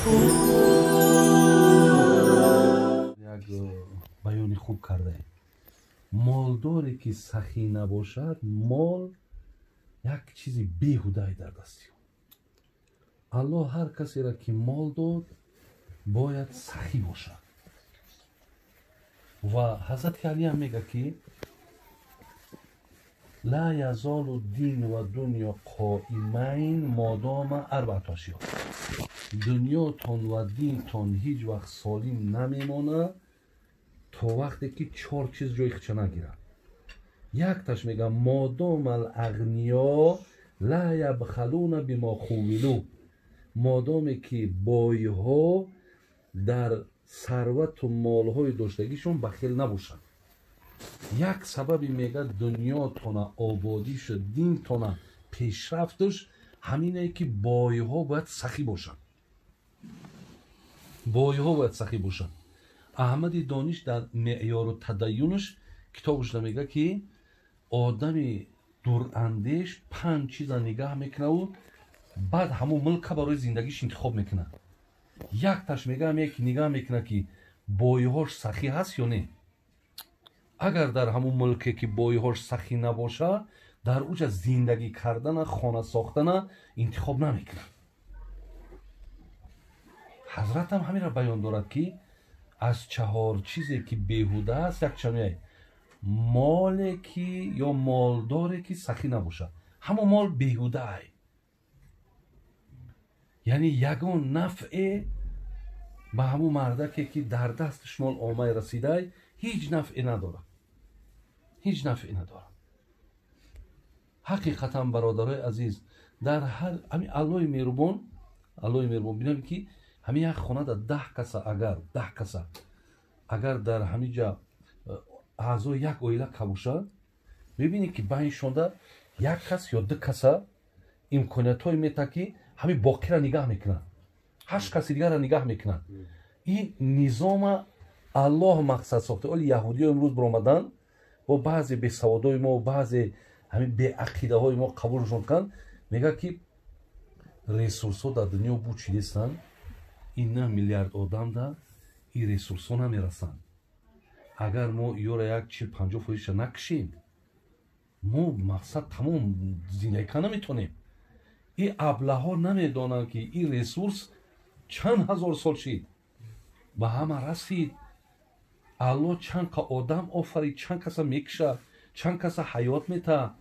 Як баёни хуб кардаем. Молдоре ки сахӣ набошад, мол як чизи беҳудае дар дасти ӯ. Аллоҳ ҳар касеро ки мол дод, бояд сахӣ бошад. Ва ҳазрати Алиам мега ки ла язолу дин ва дунё қоимайн модома арбаату ашё. Дунётон ва динтон ҳеҷ вақт солим намемонад то вақте ки чор чиз ҷои худша нагирад. Якташ мега модома ал-ағниё ла ябхалуна бима хувилу. Модоме ки бойҳо дар сарвату молҳои доштагишон бахил набошанд. Як сабаби мега дунётона ободишу динтона пешрафташ ҳамине ки бойҳо бояд сахӣ бошанд. Бойҳо бояд сахӣ бошанд. Аҳмади Дониш дар меъёру тадаюнаш китобашда мега ки одами дурандеш панҷ чиза нигаҳ мекунаву баъд ҳамун мулка барои зиндагиш интихоб мекунад. Якташ мега ҳаме ки нигаҳ мекунад ки бойҳош сахӣ ҳаст ё не. Агар дар ҳамун мулке ки бойҳош сахӣ набошад, дар уҷа зиндагӣ кардана, хона сохтана интихоб намекунад. Ҳазратам ҳаминро баён дорад ки аз чаҳор чизе ки беҳуда аст, як чамияй моле ки ё молдоре ки сахӣ набошад, ҳамон мол беҳудаай. Яъне ягон нафъе ба ҳамун мардаке ки дар дасташ мол омай расидай ҳеҷ нафъе надорад. Ҳеҷ нафъе надорад. Ҳақиқатан бародарои азиз, дар ҳар ҳамин Аллоҳи меҳрубон, Аллоҳи меҳрубон бинем ки ҳамин як хонада 10 каса, агар 10 каса агар дар ҳамин ҷа аъзои як оила кабошад, мебинед ки байншонда як кас ё ду каса имкониятҳое метаҳад ки ҳамин боқиро нигаҳ мекунад, 8 каси дигарро нигаҳ мекунад. Ин низома Аллоҳ мақсад сохта. Оли яҳудиё имрӯз баромаданд бо баъзе бесаводои мо, баъзе ҳамин беақидаҳои мо қабулшон канд, мегӯяд ки ресурсҳо дар дунё буд чӣ нестанд, ин 9 миллиард одам да ин ресурсҳо намерасанд. Агар мо ёра як 40-50 фоизша накушем, мо мақсад тамом зиндагӣ карда наметонем. Ин аблаҳо намедонанд ки ин ресурс чанд ҳазор сол шид, ба ҳама расид. Аллоҳ чанд ка одам офарид, чанд каса мекушад, чанд каса ҳаёт метаҳад,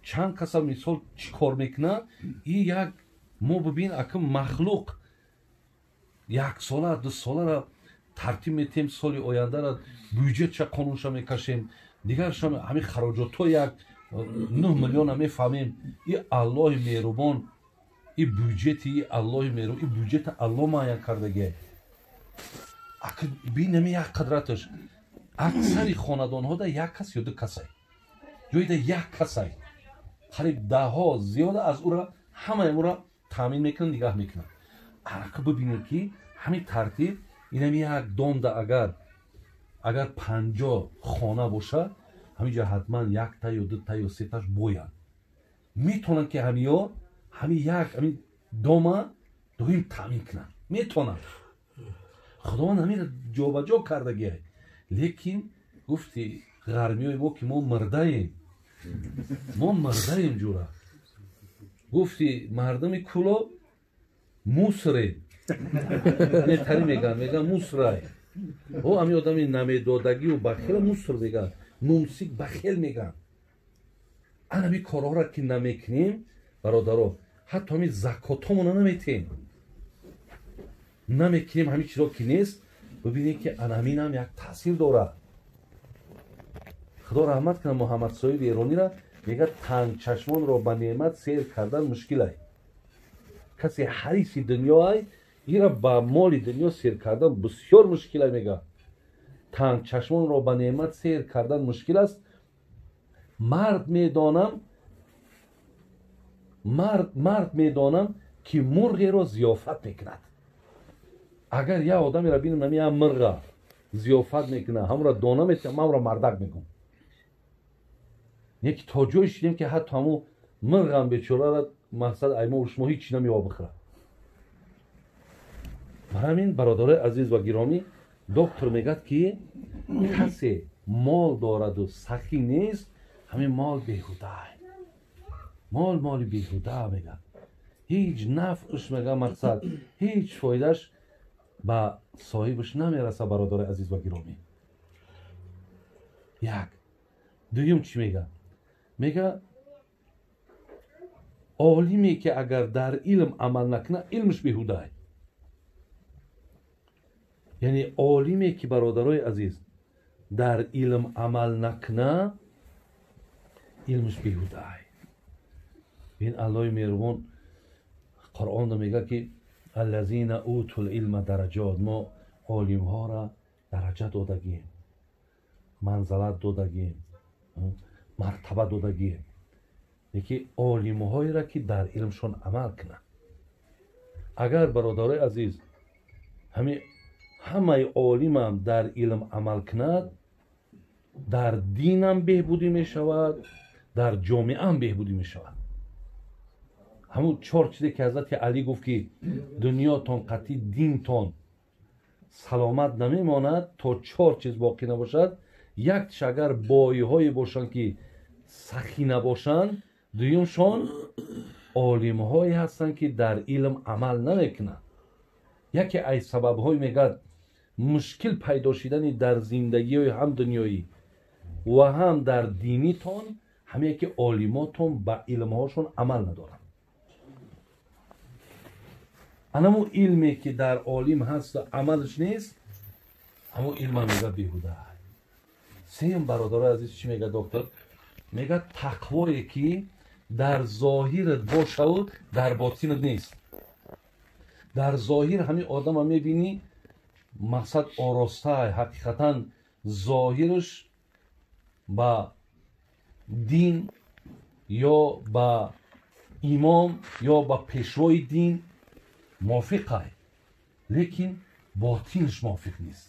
чанд каса мисол чӣ кор мекунад. Ин як мо бибин ака махлуқ як сола ду соларо тартиб метиҳем, соли ояндаро бюҷетша қонунша мекашем, дигарша ҳамин хароҷотҳо як 9 миллиона мефаҳмем. И Аллоҳи меҳрубон, и бюҷети и Аллоҳи меҳрубон, и бюҷета Аллоҳ муайян кардагиай. Ака бинами як қадраташ. Аксари хонадонҳода як кас ё ду касай, ҷоида як касай, қариб даҳҳо зиёда аз ӯра ҳамаи ӯра таъмин мекунанд, нигаҳ мекунанд. Арака бибинед ки ҳамин тартиб инами як домда агар 50 хона бошад, ҳаминҷа ҳатман якта ё дута ё сеташ боянд. Метавонанд ки ҳамиё ҳамин як ҳамин дома доим таъмин кунанд. Метавонанд. Худованд ҳаминро ҷобаҷо кардагиай. Лекин гуфти ғармиёи мо ки мо мирдаем, мо мирдаем ҷура. Гуфти мардуми Кулоб мусре. Нетари меган, меган мусрай. О ҳамин одами намедодагию бахила муср меган, мумсик бахил меган. Ана ҳамин корҳоро ки намекунем, бародаро, ҳатто ҳамин закотҳомона наметиҳем. Намекунем ҳамин чизо ки нест, бибинед ки ана ҳаминам як таъсир дорад. Худо раҳмат кунад Муҳаммад Соҳиби Эронира, мегӯяд тангчашмонро ба неъмат сер кардан мушкилай. Касе ҳариси дунёай, ира ба моли дунё сер кардан бисёр мушкилай мегӯяд. Тангчашмонро ба неъмат сер кардан мушкил аст. Мард медонам, мард медонам ки мурғеро зиёфат мекунад. Агар як одамеро бинам, ҳамин як мурға зиёфат мекунад, ҳамонро дона метиҳам, ман ҳамонро мардак мекунам. Не ки то ҷое шидем ки ҳатто ҳамун мурғам бечораро мақсад ай мо шумо ҳеҷ чӣ намеёбад бихӯрад. Барои ҳамин бародарои азиз ва гиромӣ, доктор мегӯяд ки касе мол дораду сахӣ нест, ҳамин мол беҳуда, мол моли беҳуда мегӯяд. Ҳеҷ нафъш мега мақсад, ҳеҷ фоидаш ба соҳибаш намераса, бародарои азиз ва гиромӣ. Як. Дуюм чӣ мега? Мега олиме ки агар дар илм амал накунад, илмш беҳуда. Яъне олиме ки бародарои азиз дар илм амал накунад, илмш беҳуда. Ин Аллоҳи меҳрубон Қуръонда мегӯяд ки аллазина утул илма дараҷот, мо олимҳоро дараҷа додагием, манзалат додагием, мартаба додагием, лекин олимҳоеро ки дар илмшон амал кунанд. Агар бародарои азиз ҳамаи олимам дар илм амал кунад, дар динам беҳбудӣ мешавад, дар ҷомеаам беҳбудӣ мешавад. Ҳамун чор чизе ки ҳазрати Алӣ гуфт ки дунётон қатъи динтон саломат намемонад то чор чиз боқӣ набошад. Яктиш агар бойҳое бошанд ки сахӣ набошанд, дуюмшон олимҳое ҳастанд ки дар илм амал намекунанд. Яке аз сабабҳое мегӯяд мушкил пайдо шидани дар зиндагиҳои ҳам дунёӣ ва ҳам дар динитон ҳамае ки олимотон ба илмҳошон амал надоранд. Анаму илме ки дар олим ҳаст амалаш нест, ҳамун илма мега беҳуда. Сеюм бародарои азиз чӣ мега доктор? Мега тақвое ки дар зоҳират бошаву дар ботинат нест. Дар зоҳир ҳамин одама мебинӣ, мақсад ороста, ҳақиқатан зоҳираш ба дин ё ба имом ё ба пешвои дин мувофиқай, лекин ботинаш мувофиқ нест.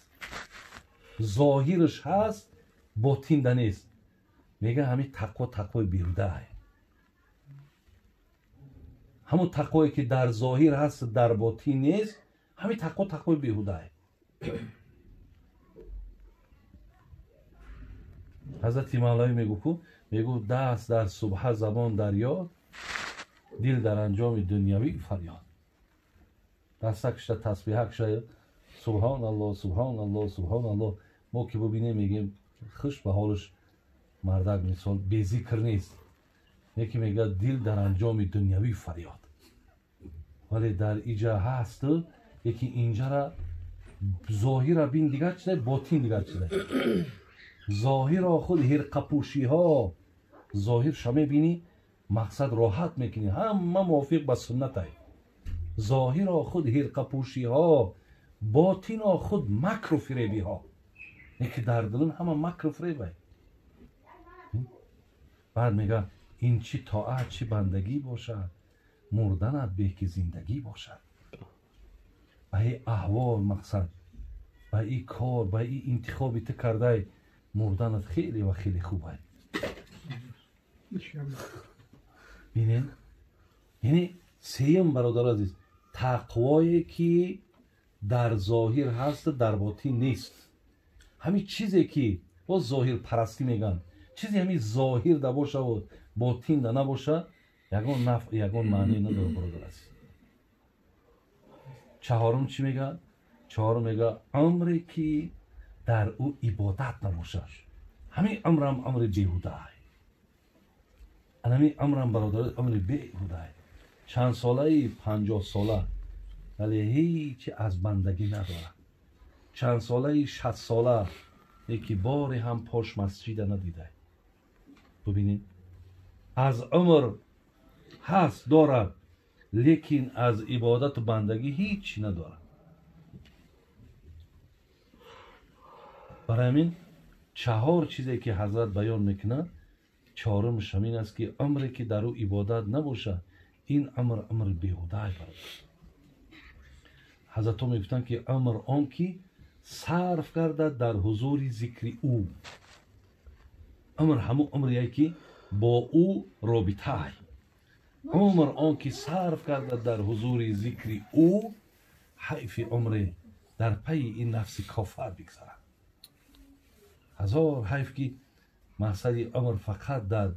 Зоҳираш ҳаст, ботинда нест. Мега ҳамин тақво тақвои беҳудае. Ҳамун тақвое ки дар зоҳир ҳаст, дар ботин нест, ҳамин тақво тақвои беҳудае. Ҳазрати Мавлавӣ мегӯ даст дар субҳа, забон дар ёд, дил дар анҷоми дунявӣ фарёд. Дастакшта тасбиҳакша субҳоналлоҳ, субҳоналлоҳ, субҳоналлоҳ. Мо ки бубинем мегӯем хуш ба ҳолаш мардак, мисол безикр нест. Яке мегӯяд дил дар анҷоми дунявӣ фарёд, вале дар иҷа ҳаст, яки инҷара зоҳира бин дигар чизе, ботин дигар чизе. Зоҳиро худ ҳирқапӯшиҳо, зоҳирша мебинӣ, мақсад роҳат мекунӣ, ҳама мувофиқ ба суннатай. Зоҳиро худ ҳирқапӯшиҳо, ботино худ макру фиребиҳо. Яке дар дилун ҳама макру фиребай. Баъд мега ин чӣ тоат, чӣ бандагӣ бошад, мурданат беҳ ки зиндагӣ бошад. Ба ин аҳвол мақсад, ба ин кор, ба ин интихоби ту кардай, мурданат хеле ва хеле хуб ай. Бинед, яъне сеюм бародари азиз, тақвое ки дар зоҳир ҳаст, дар ботин нест. Ҳамин чизе ки боз зоҳирпарастӣ мегӯянд, чизе ҳамин зоҳир да бошаву ботин да набоша, ягон нафъ, ягон маъне надорад, бародар азиз. Чаҳорум чӣ мегӯяд? Чаҳорум мегӯяд умре ки дар ӯ ибодат набошад, ҳамин умрам умри беҳудае. Ҳамин умрам бародар умри беҳудае. Чанд солаи? 50 сола, вале ҳеҷ аз бандагӣ надорад. Чанд солаи? 60 сола, яки боре ҳам пош масҷида надида. Бубинед, аз умр ҳаст дорад, лекин аз ибодату бандагӣ ҳеҷ надорад. Барои ҳамин чаҳор чизе ки ҳазрат баён мекунад, чаҳорумаш ҳамин аст ки умре ки дар ӯ ибодат набошад, ин умр умри беҳудае, бародар. Ҳазратҳо мегуфтанд ки умр он ки сарф гардад дар ҳузури зикри ӯ. Умр ҳамун умрие ки бо ӯ робитаай. Умр он ки сарф гардад дар ҳузури зикри ӯ, ҳайфи умре дар пайи ин нафси кофар бигзарад. Ҳазор ҳайф ки мақсади умр фақат дар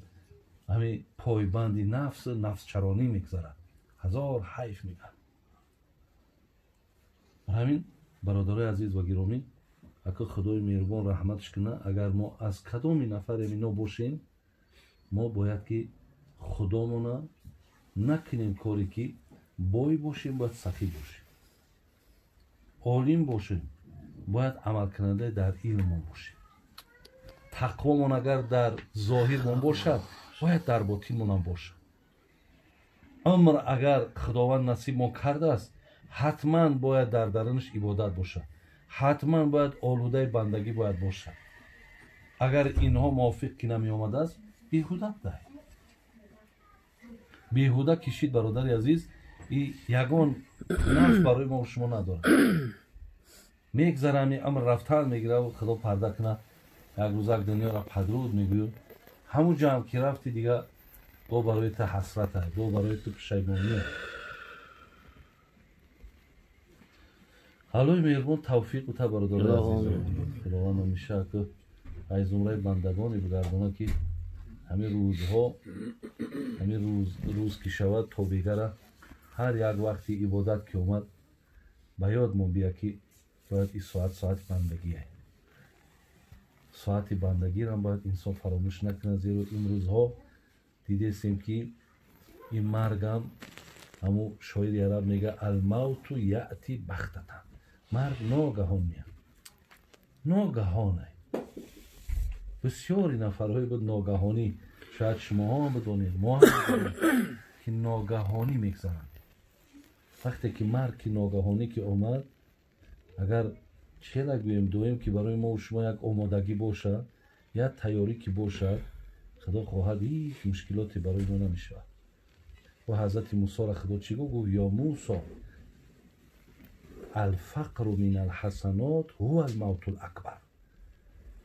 ҳамин пойбанди нафс, нафсчаронӣ мегзарад. Ҳазор ҳайф мегӯяд. Ҳамин бародарои азиз ва гиромӣ, ака Худои меҳрубон раҳматш кунад, агар мо аз кадоми нафаре мино бошем, мо бояд ки худомона накунем коре ки бой бошем, бояд сахӣ бошем, олим бошем, бояд амалкунандаи дар илммон бошем. Тақвомон агар дар зоҳирмон бошад, бояд дар ботинмонам бошад. Умр агар Худованд насибмон кардааст, ҳатман бояд дар дарунаш ибодат бошад, ҳатман бояд олудаи бандагӣ бояд бошад. Агар инҳо мувофиқ ки намеомадааст, беҳуда дай, беҳуда кишид. Бародари азиз, и ягон наф барои мо шумо надорад. Мегзарам, амр рафтан мегирав, Худо парда кунад, як рӯзак дунёро падруд мегӯю, ҳамун ҷамъ ки рафти дига бо барои ту ҳасрата, бо барои ту пушаймонӣ. Аллоҳи меҳрубон тавфиқ бута, бародарои азиз. Худованд ҳамеша ки аз зумраи бандагоне бигардонад ки ҳамин рӯзҳо, ҳамин рӯз ки шавад то бегара ҳар як вақти ибодат ки омад ба ёдмон бия ки бояд ин соат соати бандагие. Соати бандагиам бояд инсон фаромӯш накунад, зеро имрӯзҳо дидестем ки ин маргам, ҳамун шоири араб мега алмавту яъти бахтатан, марг ногаҳон меяд, ногаҳоне. Бисёри нафарҳое буд ногаҳонӣ, шояд шумоҳо ҳам бидонед, мо ҳам бидонем ки ногаҳонӣ мегзаранд. Вақте ки марг ки ногаҳонӣ ки омад, агар чела гӯем, дуем ки барои мо шумо як омодагӣ бошад, як тайёрӣ ки бошад, Худо хоҳад ҳеҷ мушкилоте барои мо намешавад. Ва ҳазрати Мусоро Худо чӣ гуфт? Гуфт: ё Мусо, алфақру мин алҳасанот ҳува алмавту лакбар.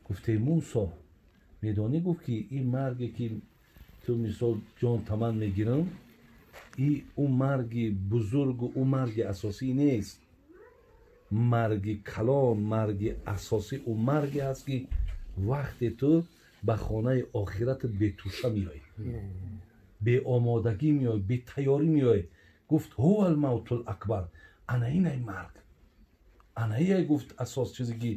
Гуфте Мусо, медонӣ, гуфт ки ин марге ки ту мисол ҷон таман мегирам, и ӯ марги бузургу ӯ марги асосӣ нест. Марги калон, марги асосӣ ӯ марге аст ки вақте ту ба хонаи охиратат бетӯша меоӣ, беомодагӣ меоӣ, бетайёрӣ меоӣ. Гуфт ҳува алмавту лакбар, ана инай марг, ана ияй гуфт асос чизе ки